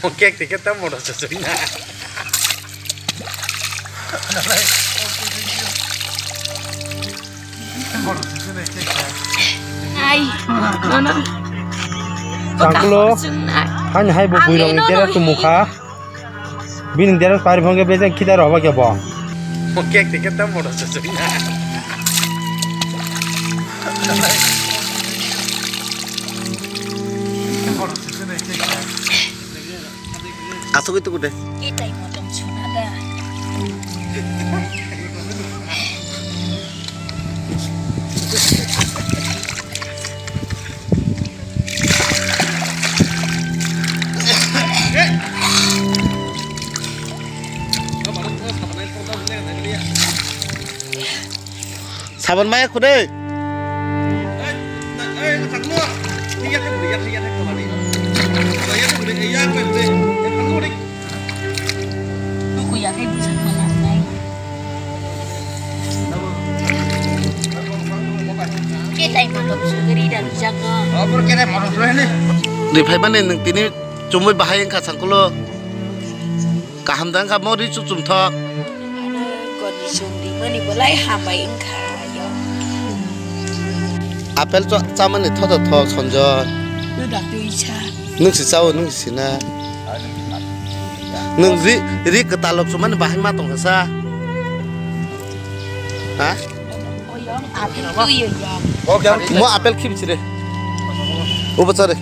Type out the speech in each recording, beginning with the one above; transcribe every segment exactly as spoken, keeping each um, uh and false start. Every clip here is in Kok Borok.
Cake tiket tam motor susu na. Ai, nono. Sangkulo, Sunai. Hani hai bo buirok ni dera tumukha. Bini dera pari phangke bejak khita roba ke bo. Cake tiket tam motor susu na. Asugwi tuku de. Kitai motom suna da. Sabon maya kudui. Tuku ya kai busak mana nai. Kitai motom sugri dan jaga. Riphai mani nung tini chumui bahai wngkha sangkulo. Kaham da wngkha mo ri chuchum thok. Ano condition rimani belai hambai wngkha yo. Apple cho-, chamani thodo thok Sanjoy. Nwng da twi sa. Nwng si chao, nwng si na. Nwng ri, ri kwtalok chumani bahai ma tongkha sa. Ha? Oyong apple twi oyong. Mo apple khibi chire. Ubo chare.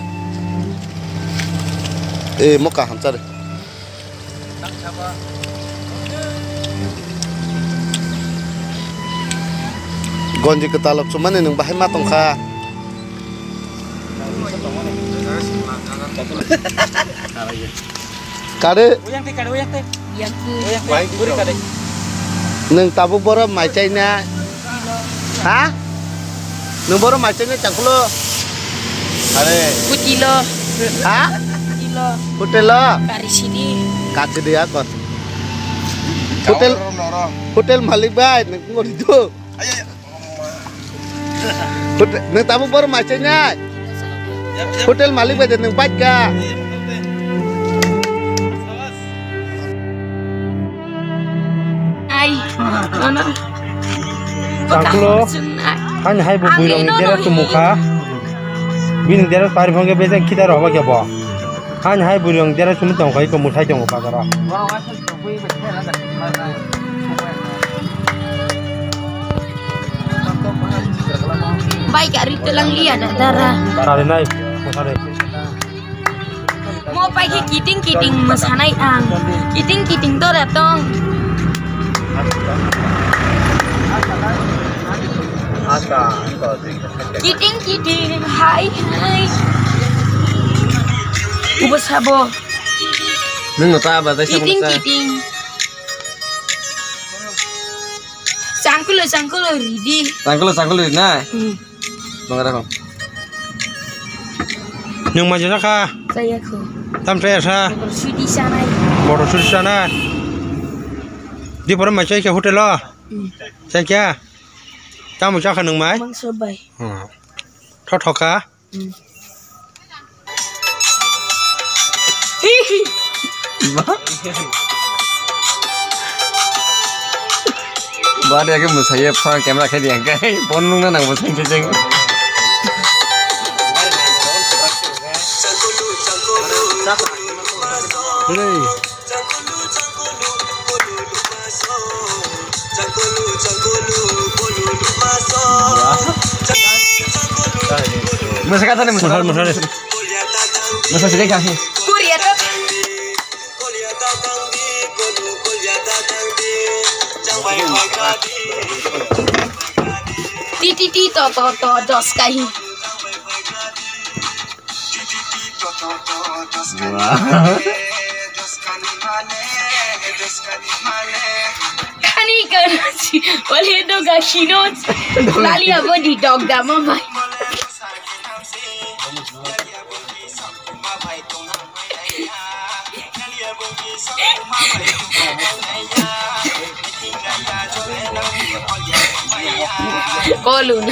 E, mo kaham chare. Gonji kwtalok chumani nwng bahai ma tongkha. Kare. Uyang te, kare, uyang te. Uyang te. Uyang te. Buri kare. Nwng tabuk boro mai chaina. Ha? Nwng boro mai chaina changkulo. Are. Kutilo. Ha? Kutilo. Hotel lo. Kari sidi. Kachidi akor. Hotel. Noro. Hotel malik bai, nwng ngori do. Ayo, ayo. Hotel, nwng tabuk boro mai chaina. Hotel malik bai de nwng bike ga. Ai, nono. Changkulo, ani hai bo buirok ni dera tumukha. Bini dera pari phangke bejak khita roba ke bo. Ani hai buirok ni dera tumui tongkha iko muthai tongo bazaro. Bai gari telang liya da dara. Sari nai, sari. Mo pai khe kiting kiting mwsanai ang. Kiting kiting dora tong. Kiting kiting hai hai. Ubo sabo. Nwng no ta ba dai sabo. Kiting kiting. Changkulo changkulo ridi. Changkulo changkulo ridi na. Hmm. Bang rakhong. Nwng mai jora kha? Chaya kho. Tam chaya sa? Motor sudi sanai. Motor sudi sanai. Di pore mai chai kha hotel o? Hmm. Chai kha? Tamo chakha nwng mai? Mangso bai. Hmm. Tho tho kha? Hmm. Ba? Ba de ke musai ye phone camera khai di ang kai. Phone nung na nang musai je jeng. Hey. Masa kata ni masa. Masa, masa ni. Masa sih kasih. Korea tuh. Ti ti ti to to to dos kai. Kani kani si wale doga shino lali abo di dog dama bai. Kolun.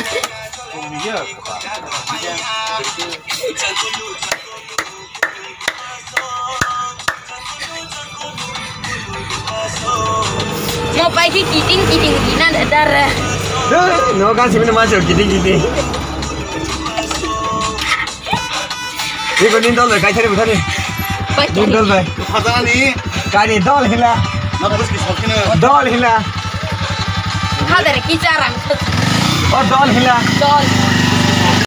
Mo pai ki kiting kiting kinan edar. No gan simi ma jo kiting kiting. Iko nin dol bai kaithari buthari. Pai nin dol bai. Khajani. Kani dol hila. Na bus ki sokina. Dol hila. Hadar ki charang. O dol hila. Dol.